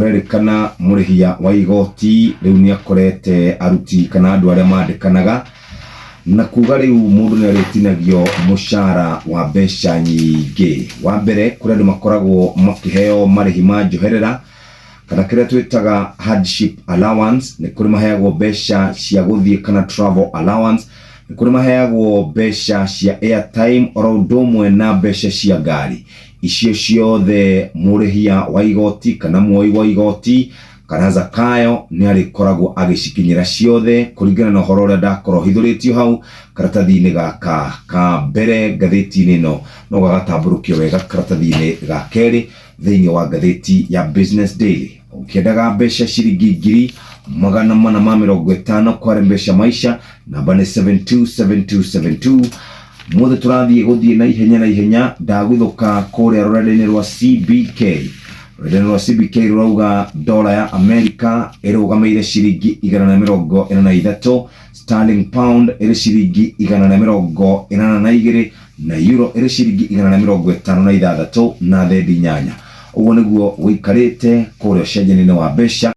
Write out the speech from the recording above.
Kũrerĩkana mũrĩhia wa igoti rĩu nĩ akorete aruti kana andũ arĩa mandĩkanaga na kuga rĩu mũndũ nĩ arĩtinagio mũcara wa mbeca nyingĩ. Wa mbere kũrĩ andũ makoragwo makĩheo marĩhi ma njoherera kana kĩrĩa twĩtaga hardship allowance, nĩ kũrĩ maheagwo mbeca cia gũthiĩ kana travel allowance, nĩ kũrĩ maheagwo mbeca cia airtime oro ũndũ ũmwe na mbeca cia ngari. Icio ciothe mũrĩhia wa igoti kana muoi wa igoti kana Zakayo nĩ arĩkoragwo agĩcikinyĩra ciothe kũringana na ũhoro ũrĩa ndakorwo hithũrĩtio hau karatathi-inĩ gaka ka mbere ngathĩti-inĩ ĩno, no gagatambũrũkio wega karatathi-inĩ ga kerĩ thĩinĩ wa ngathĩti ya Business Daily. Ũkĩendaga mbeca ciringi 450,000 kware mbeca maisha, namba nĩ 727272. Mothe tũrathiĩ gũthiĩ na ihenya na ihenya ndaguthũka kũrĩa rũrenda-inĩ rwa CBK. Rũrenda-inĩ rwa CBK rũrauga dola ya Amerika ĩrũgamĩire ciringi 143, sterling pound ĩrĩ ciringi 182 na euro ĩrĩ ciringi 156 na thendi 8. Ũguo nĩguo gũikarĩte kũrĩa ũcenjania-inĩ wa mbeca.